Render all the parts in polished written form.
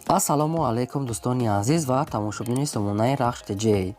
Ассалому алайкум, дӯстони азиз ва тамошобинони сомонаи Рахш ТЖ.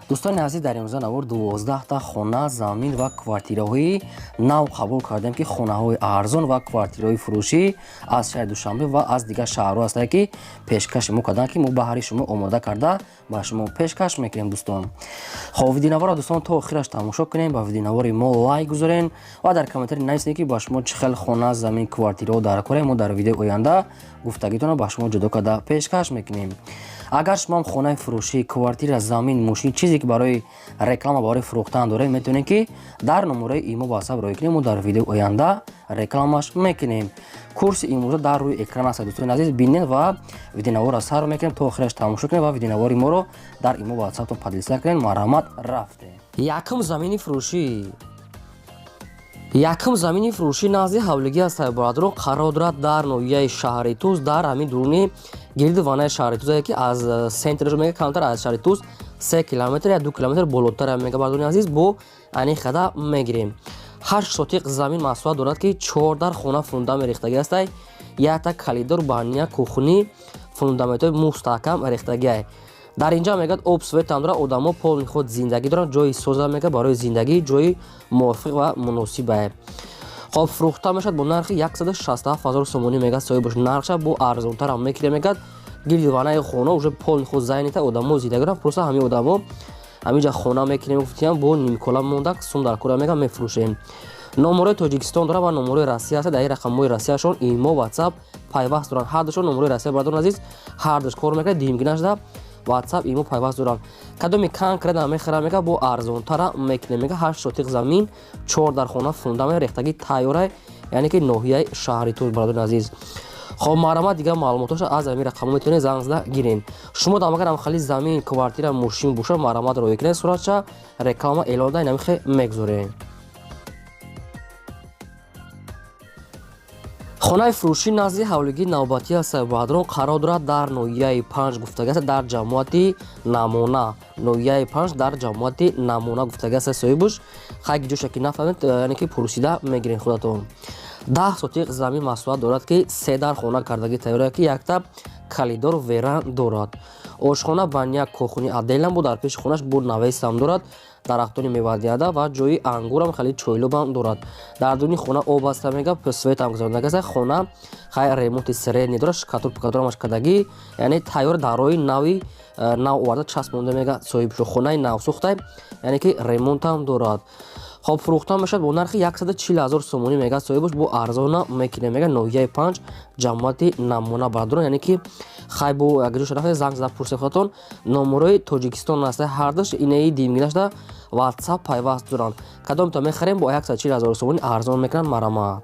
Дӯстони азиз, дар имрӯза навор 12та хона, замин ва квартираҳои нав қабул кардем, ки хонаҳои арзон ва квартираҳои фурӯшӣ аз шаҳри Душанбе ва аз дигар шаҳрҳо ҳастанд, ки пешкаши мо карданд, ки мо баҳри шумо омода карда ба шумо пешкаш мекунем, дӯстон. Хоб, видеонаворро, дӯстон, то охираш тамошо кунем, ба видеонавори мо лайк гузорен ва дар комментарий нависед, ки ба шумо чӣ хел хона, замин, квартираҳо дар корем. Мо дар видеои оянда гуфтагитонро ба шумо ҷудо карда пешкаш мекунем. Агар шумоам хонаи фурӯшӣ, квартира, замин, мошин, чизе ки барои реклама, барои фурӯхтан доред, метавонед, ки дар номерои имо, ватсап роҳӣ кунем, мо дар видеои оянда рекламаш мекунем. Курси имрӯза дар рӯи экран аст, дӯстони азиз, бинед ва видеонаворро сар мекунем, то охираш тамошо кунем ва видеонавори моро дар имо, ватсаптон поделиться кунед. Марҳамат, рафтем. Якум замини фурӯшӣ. Якум замини фурӯшӣ назди ҳавлигӣ аст, бародарон, қарор дорад дар ноҳияи шаҳри Туз, дар ҳамин дуруни гирди ванаи шаҳри Туз, ки аз центраш мега камтар аз шаҳри Туз 3 километр я 2 километр болотар мега. Бародарони азиз, бо ани хада мегирем. 8 сотиқ замин масоҳат дорад, ки чор дар хона фундамент рехтагӣ ҳастай, якта калидор, баня, кухни, фундаментҳои мустаҳкам рехтагиай. Дар инҷа мегӯяд, об, светам дорад, одамо полный худ зиндагӣ доранд, ҷои соза, мегӯяд, барои зиндагӣ ҷои мувофиқ ва муносибае. Хоб, фурӯхта мешавад бо нархи 167 ҳазор сомонӣ, мегӯяд соҳибаш. Нархша бо арзонтарам мекунем, мегӯяд. Гирди ванаи хона уже полный худ занята, одамо зиндагӣ доранд, просто ҳамин одамо ҳаминҷа хона мекунем гуфтиям, бо нимкола мондак сум дар кора, мегӯяд, мефурӯшем. Номерои Тоҷикистон дорад ва номерои Россия аст. Дар ин рақамҳои Россияшон имо, ватсап пайваст доранд, ҳардушон номерои Россия. Бародарон азиз, ҳардуш кор мекунад, димгинашда ватсап, имо пайваст доранд. Кадоми конкретно мехарам, мега, бо арзонтара мекунем, мега. 8 сотиқ замин, чор дар хона, фундамент рехтагӣ тайёра, яъне ки ноҳияи шаҳри Туз, бародарони азиз. Хоб, марҳамат, дигар маълумотоша аз ҳамин рақамҳо метавонед занг зада гирен. Шумо дам агар хали замин, квартира, мошин боша, марҳамат, роҳӣ кунед суратша, реклама эълон да инамихе мегузорем. Хонаи фурӯшӣ назди ҳавлигии навбатӣ аст, бародарон, қарор дорад дар ноҳияи Панҷ гуфтагӣ аст, дар ҷамоати Намона. Ноҳияи Панҷ, дар ҷамоати Намона гуфтагӣ аст соҳибуш. Хайги ҷоша ки нафаҳмед, яъне ки пурсида мегирен худатон. 10 сотиқ замин масоҳат дорад, ки се дар хона кардагӣ тайёра, ки якта калидор, веран дорад, ошхона, баня, кухни отдельно бу дар пеши хонаш бу навесам дорад, дарахтони мевадиҳанда ва ҷои ангурам, хеле чойлубам дорад. Дар дуни хона об аста, мега, светам гузарондагиаст. Хона хай ремонти средний дорад, штукатур пукатурамаш кардагӣ, яъне тайёр, дарои нави нав оварда часпонда, мега соҳибшо. Хонаи навсӯхта, яъне ки ремонтам дорад. Хоб, фурӯхта мешавад бо нархи 140 ҳазор сомонӣ, мега соҳибаш, бо арзона мекунем, мега. Ноҳияи Панҷ, ҷамоати Намона, бародарон. Яъне ки хай бо ягҷоша рафта занг зада пурсед худатон. Номерои Тоҷикистон аст ҳардуш, инаи димгинашда ватсап пайваст доранд. Кадомто мехарем, бо 140 ҳазор сомонӣ арзон мекунанд, марҳамат.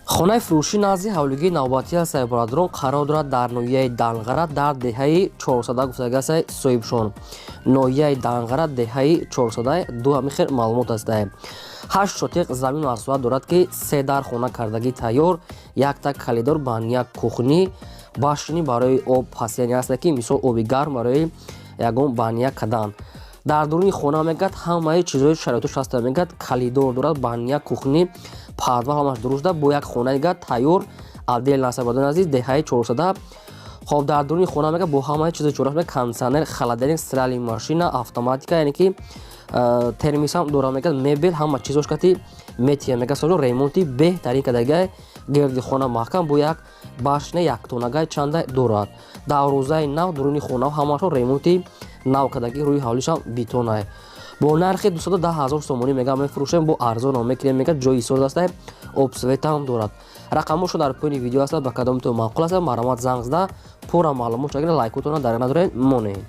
Хонаи фурӯшӣ назди ҳавлигии навбатӣ аст, бародарон, қарор дорад дар ноҳияи Данғара, дар деҳаи Чорсада гуфтагӣ аст соҳибшон. Ноҳияи Данғара, деҳаи Чорсада, ду ҳамин хел маълумот аст. 8 сотиқ замин масоҳат дорад, ки се дар хона кардагӣ тайёр, якта калидор, баня, кухни, башни барои об пасяне аст, ки мисол оби гарм барои ягон баня кардан. Дар дуруни хона, мегӯяд, ҳамаи чизҳои шароитош ҳаста, мегӯяд, калидор дорад, баня, кухни, подвал ҳамаш дуруст шуда, бо як хонаи га тайёр отдельно аст, бародарони азиз, деҳаи Чорсада. Хоб, дар дуруни хона, мега, бо ҳамаи чизои чораш, кондиционер, холодильник, стиральный машина, автоматика, яъне ки термисам дорад, мега, мебел, ҳама чизош кати метия, мега, соҷо ремонти беҳтарин кардагиай. Гирди хона маҳкам, бо як башня яктонагай чанда дорад, дарвозаи нав, дуруни хона ҳамашон ремонти нав кардагӣ, рӯи ҳавлишам бетонай. Бо нархи 210 ҳазор сомонӣ, мега, мефурӯшем, бо арзоно мекунем, мега. Ҷои соз аста, об, светам дорад. Рақамҳошо дар поёни видео аст. Ба кадомито маъқул аст, марҳамат, занг зада пурра маълумот шагира. Лайкотона дар надоред монед.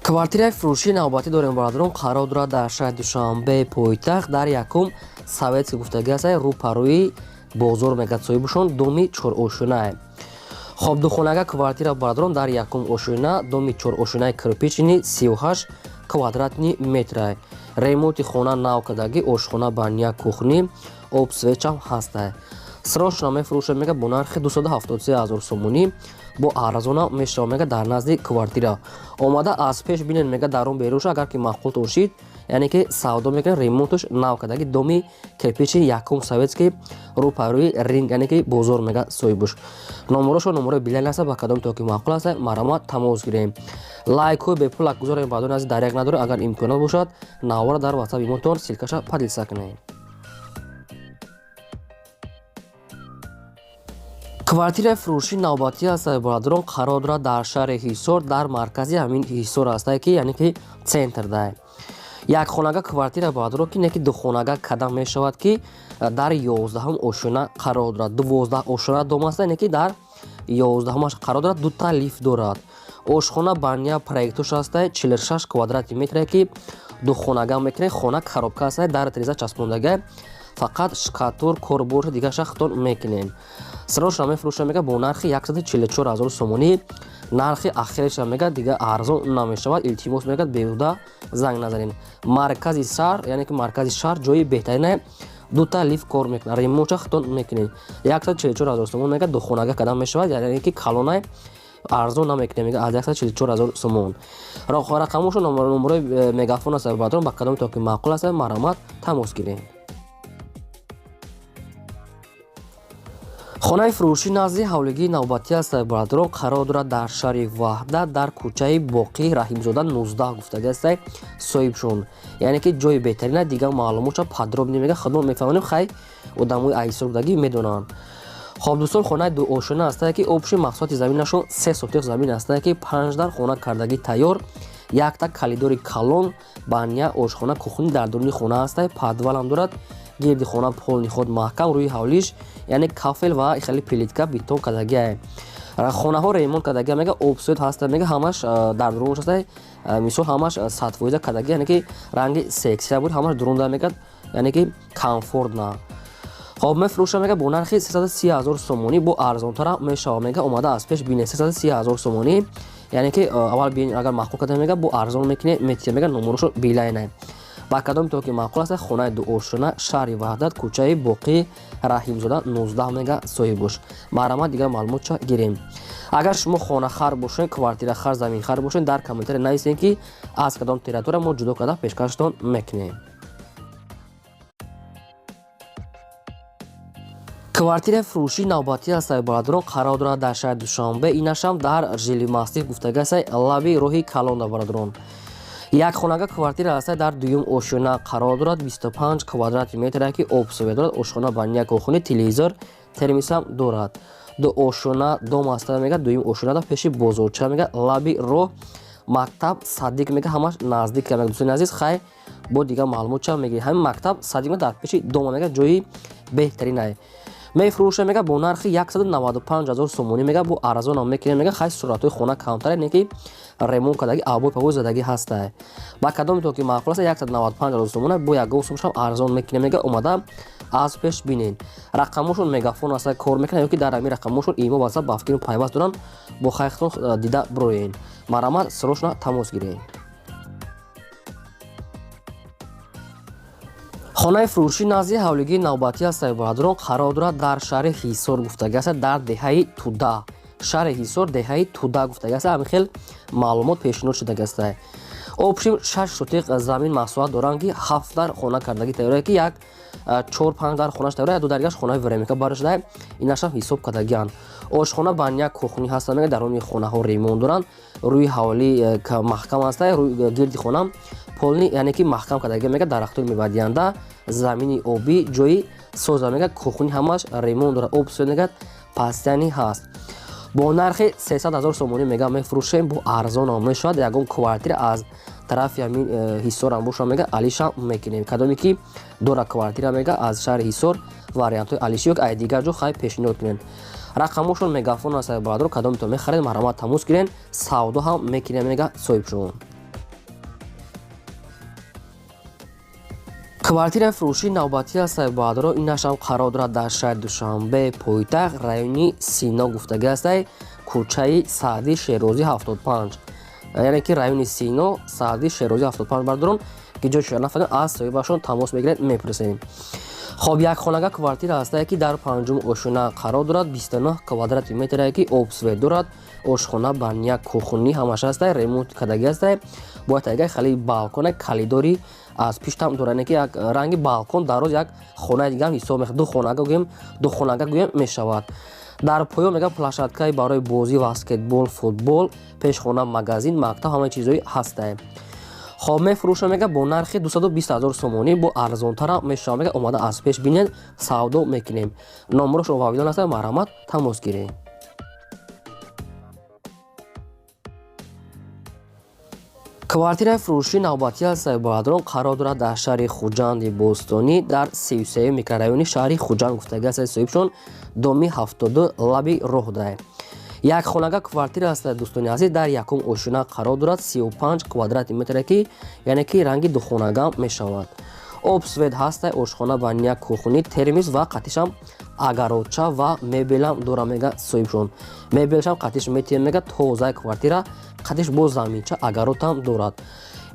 Квартираи фурӯшии навбатӣ дорем, бародарон, қарор дорад дар шаҳри Душанбе, пойтахт, дар якум Советский гуфтагӣ аст, рӯпарӯи бозор, мегӯяд соҳибушон, доми чорошӯнае. Хоб, духонага квартира, бародарон, дар якум ошӯна, доми чорошӯнаи кирпичный, 38 квадратный метрай. Ремонти хона нав кардагӣ, ошхона, баня, кухни, об, светчам ҳастай. Срочно мефурӯшад, мега, бо нархи 273 ҳазор сомонӣ, бо арзона мешавад, мега. Дар назди квартира омада аз пеш бинед, мега, дар он берун, агар ки маъқултон шид. Яъне ки савдо мекунад, ремонташ нав кардаги, доми кирпичи якум советский, рӯпарӯи ринг, яъне ки бозор мега соҳибуш. Номерошо номерои Билайн аста. Ба кадом то ки маъқул аста, марҳамат, тамос гирем. Лайкҳои бепулак гузорем, баъдон аз даряк надорем. Агар имконот бошад, навора дар ватсап имотон ссылкаша поделиться кунем. Квартираи фурӯшии навбатӣ аст, бародарон, қарор дорад дар шаҳри Ҳисор, дар маркази ҳамин Ҳисор ҳастае ки, яъне ки центр дай. Як хонага квартира, бародарон, ки не ки духонага кадам мешавад, ки дар 11-ум ошёна қарор дорад. 12 ошёна дом аст, яъне ки дар 11-умаш қарор дорад. Дута лифт дорад, ошхона, баня, проектош ҳастай, 46 квадрати метре, ки духонага мекунед. Хона коробка ҳастай, дар треза часпондага, фақат штукатур корборша, дигаша худтон мекунем. Сирошро мефурӯша мега бо нархи 144 ҳазор сомонӣ. Нархи ахиреша мега, дига арзон намешавад. Илтимос мегӯяд, беҳуда занг назанед. Маркази шаҳр, яъне ки маркази шаҳр, ҷои беҳтарине, дута лифт кор мекунад, ремонтша худтон мекунед. 144 ҳазор сомон мега, духонага кадам мешавад, яъне ки калонай, арзон намекунем, мега, аз 144 ҳазор сомон. Рақамошо номерои Мегафон аст, бародарон. Ба кадоме то ки маъқул аст, марҳамат, тамос гирем. Хонаи фурӯшӣ назди ҳавлигии навбатӣ аст, бародарон, қарор дорад дар шаҳри Ваҳдат, дар кӯчаи Боқӣ Раҳимзода 19 гуфтагӣ аст соҳибшон. Яъне ки ҷои беҳтарина. Дигар маълумотша подробно мега худмон мефаҳмонем. Хай, одамои айсор будагӣ медонанд. Хоб, дӯстон, хонаи дуошона ҳастае, ки общий масоҳати заминашон 3 сотих замин ҳастае, ки панҷ дар хона кардагӣ тайёр, якта калидори калон, баня, ошхона, кухни дар дуруни хона ҳастае, подвалам дорад. Гирди хона полный худ маҳкам, рӯи ҳавлиш, яъне кафел ва хеле плитка, бетон кардагиае. Хонаҳо ремонт кардагия мега, обсвет ҳаста мега, ҳамаш дар дурунаш ҳаста. Мисол, ҳамаш 100% кардагия, яъне ки ранги сексия буд, ҳамаш дурунда мега, яъне ки комфортно. Хоб, мефурӯша мега бо нархи 330 ҳазор сомонӣ, бо арзонтара мешава мега. Омада аз пеш бине. 330 ҳазор сомонӣ, яъне ки аввал бин, агар маъқул карда мега, бо арзон мекуне, метия мега. Номерошо Билайна. Ба кадоме то ки маъқул аст, хонаи дуошона, шаҳри Ваҳдат, кӯчаи Боқӣ Раҳимзода 19 мега соҳибош. Марҳамат, дигар маълумотча гирем. Агар шумо хонахар бошед, квартирахар, заминхар бошед, дар комментария нависед, ки аз кадом территория, мо ҷудо карда пешкаштон мекунем. Квартираи фурӯшии навбатӣ аст, бародарон, қарор дорад дар шаҳри Душанбе, инашам дар Жилмассив гуфтагӣ аст, лаби роҳи калонда. Бародарон, як хонага квартира ҳаста, дар дуюм ошёна қарор дорад, 25 квадрати метре, ки обсвет дорад, ошхона, баня, кухни, телевизор, термисам дорад. Ду ошёна дом ҳаста мега, дуюм ошёнада, пеши бозорча мега, лаби роҳ, мактаб, садик мега, ҳамаш наздик мега. Дӯстони азиз, хай, бо дигар маълумот ча мегирӣ. Ҳамин мактаб, садик дар пеши дома мега, ҷои беҳтаринае. Мефурӯша мега бо нархи 195 ҳазор сомонӣ мега, бо арзонам мекунем мега. Хай, суратҳои хона камтаре, не ки ремонт кардагӣ, обой пабой задагӣ ҳастае. Ба кадоме то ки маъқул аст, 195 ҳазор сомона, бо ягон сумшам арзон мекунем мега. Омада аз пеш бинед. Рақамошон Мегафон аста, кор мекунад, ё ки дар ҳамин рақамошон имо, ватсап ба фикрин пайваст доранд. Бо хайхтон дида бироен. Марҳамат, срочно тамос гиред. Хонаи фурӯшӣ назди ҳавлигии навбатӣ аст, бародарон, қарор дорад дар шаҳри Ҳисор гуфтагӣ аст, дар деҳаи Туда. Шаҳри Ҳисор, деҳаи Туда гуфтагӣ аст. Ҳамин хел маълумот пешниҳод шудагӣ аст. Общем, 6 сотиқ замин масоҳат доранд, ки ҳафт дар хона кардагӣ тайёра, ки як чор панҷ дар хонаш тайёра, ду даргаш хонаи временка бар шуда, инашам ҳисоб кардагианд. Ошхона, баня, кухни ҳаста мега. Даруни хонаҳо ремонт доранд, рӯи ҳавлӣ маҳкам аста, гирди хона полный, яъне ки маҳкам кардагӣ мега, дарахтои мевадиҳанда, замини обӣ, ҷои соза мега. Кухни ҳамаш ремонт дорад, об мегад, постоянный ҳаст. Бо нархи 300 ҳазор сомонӣ мега мефурӯшем, бо арзонам мешавад. Ягон квартира аз тарафи ҳамин Ҳисорам боша мега, алиша мекунем. Кадоме ки дора квартира мега аз шаҳри Ҳисор, вариантҳои алиши ё ай дигар ҷо, хай, пешниҳод кунем. Рақамошон Мегафон аст, бародаро. Кадомето мехаред, марҳамат, тамос гирен. Савдо ҳам мекунем мега соҳибшон. Квартираи фурӯшии навбатӣ аст, бародаро, инашам қарор дорад дар шаҳри Душанбе, пойтахт, райони Сино гуфтагӣ астай, кӯчаи Саъди Шерозӣ 75, яъне ки райони Сино, Саъди Шерозӣ 75. Бародарон, ки ҷой шуда нафаҳмед, аз соҳибашон тамос мегиред, мепурсем. Хоб, як хонага квартира ҳастае, ки дар панҷум ошёна қарор дорад, 29 квадрати метре, ки обсвет дорад, ошхона, баня, кухни ҳамаш ҳастае, ремонт кардагӣ ҳастае. Бояд тайга хеле балкона, калидори. аз пиштам дорад, яъне ки як ранги балкон дароз як хонаи дига ҳам ҳисоб мешавад. Ду хонага гӯем, ду хонага гӯем мешавад. Дар поён мега площадкаи барои бозӣ, баскетбол, футбол, пешхона, магазин, мактаб, ҳамаи чизҳои ҳастае. Хоб, мефурӯша мега бо нархи 220 ҳазор сомонӣ, бо арзонтарам мешавад. Мега омада аз пеш бинед, савдо мекунем. Номерошро вавилон аст, марҳамат, тамос гиред. Квартираи фурӯшии навбатӣ аст, бародарон, қарор дорад дар шаҳри Хуҷанди бостонӣ, дар 33 микрорайони шаҳри Хуҷанд гуфтагӣ аст соҳибшон, доми 72 лаби роҳдае. Як хонага квартира аст, дӯстони азиз, дар якум ошина қарор дорад, 35 квадрати метре, ки яъне ки ранги духонага мешавад. Об, свет ҳаста, ошхона, баня, кухни, термис ва қатишам агароча ва мебелам дора мега соҳибшон. Мебелшам қатиш метиҳем мега, тозаи квартира, қатиш бо заминча, агаротам дорад.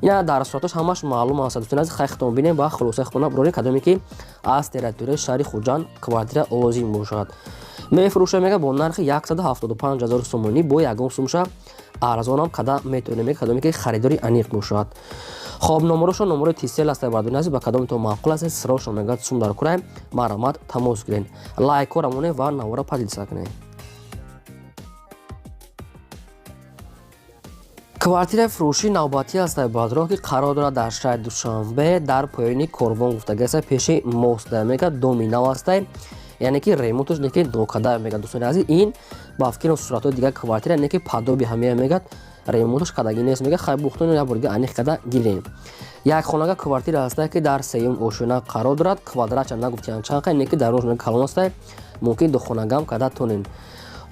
Ина дар сураташ ҳамаш маълум аст, дӯстони азиз. Хай, хитон бинем ва хулосаи хитона бирорем. Кадоме ки аз территорияи шаҳри Хуҷанд квартира лозим бошад, мефурӯша мега бо нархи 175 ҳазор сомонӣ, бо ягон сумша арзонам када метавонем мега, кадоме ки харидори аниқ бошад. Хоб, номерошон номерои Тисел аст, бардони азиз. Ба кадометон маъқул аст, сирошон мега сум дар кураем, марҳамат, тамос гирен, лайкҳоро монед ва навора поделиться кунед. Квартираи фурӯшии навбатӣ аст, бародарон, ки қарор дорад дар шаҳри Душанбе, дар поёни Корвон гуфтагӣ аст, пеши мост мега, доми нав астай, яъне ки ремонташ неки нокада мега. Дӯстони азиз, ин ба фикри суратҳои дигар квартира, яъне ки подобие ҳамея мегад, ремонташ кадагӣ нест мега. Хай, бухтони як бор дига аниқ када гирем. Як хонага квартира ҳастай, ки дар сеюм ошёна қарор дорад. Квадратча нагуфтиям чанд, не ки дарунаш мега калон астай, мумкин духонагам када тонем.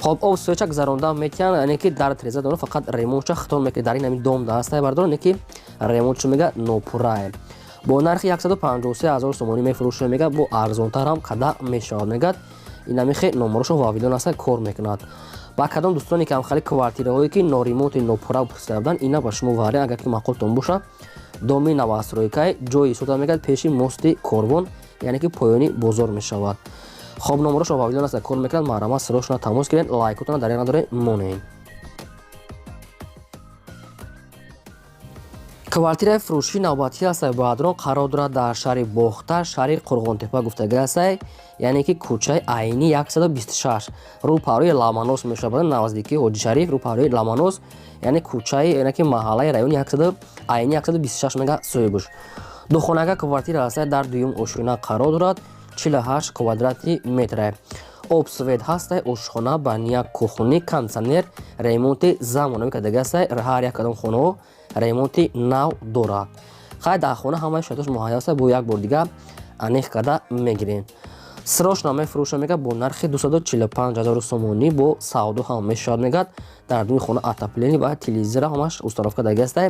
Хоб, об сӯча гузаронда метиҳанд, яъне ки дар треза дорад, фақат ремонтша хитон мекунад. Дар ин ҳамин дом да ҳастай, бардорон, не ки ремонтшо мега нопуррае. Бо нархи 153 ҳазор сомонӣ мефурӯша мега, бо арзонтарам када мешавад мегад. Ин ҳамихе номерошон вавилон аста, кор мекунад. Ба кадом дӯстоне ки ҳамхали квартираҳое ки норемонти нопурра пурсида буданд, ина ба шумо вариант, агар ки маъқултон боша. Доми новостройкаи ҷои истода мегад, пеши мости Корвон, яъне ки поёни бозор мешавад. Хоб, номерошон вавилон аста, кор мекунад, марҳамат, сирошона тамос гиред, лайкотона дар надоре монед. Квартираи фурӯшии навбатӣ аст, бародарон, қарор дорад дар шаҳри Бохтар, шаҳри Қурғонтепа гуфтагӣ астай, яъне ки кӯчаи Айнӣ 126, рӯпаҳрӯи Ламанос мешавад, наздикии Ҳоҷишариф, рӯпаҳрӯи Ламанос, яъне кӯчаи, яъне ки маҳаллаи райони Айнӣ 126 мега соҳибуш. Духонага квартира аст, дар дуюм ошёна қарор дорад, 48 квадрати метре. Об, свет ҳастай, ошхона, баня, кухни, кондитсионер, ремонти замонавӣ кардагӣ астай. Ҳар як кадом хонаҳо ремонти нав дорад. Хай, дар хона ҳамаи шароитош муҳайё аст, бо як бор дига аниқ карда мегирем. Срочно мефурӯша мега бо нархи 245 ҳазор сомонӣ, бо савдо ҳам мешавад мегад. Дар дуни хона отопление ва телевизора ҳамаш установка кардагӣ астай.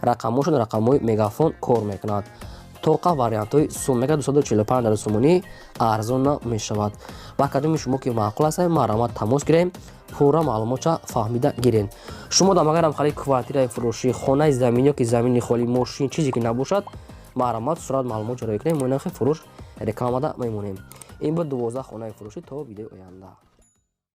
Рақамҳошон рақамҳои Мегафон кор мекунад. Тоқа вариантҳои сум мега, 245 ҳазор сомонӣ, арзон мешавад. Ба кадоми шумо ки маъқул аст, марҳамат, тамос гирем, пурра маълумотша фаҳмида гирем. Шумо дам агарам хали квартираи фурӯшӣ, хонаи замин ё ки замини холӣ, мошин, чизе ки набошад, марҳамат, сурат, маълумот ҷароӣ кунем, мо нархи фурӯш рекламада мемонем. Ин буд 12 хонаи фурӯшӣ. То видеои оянда.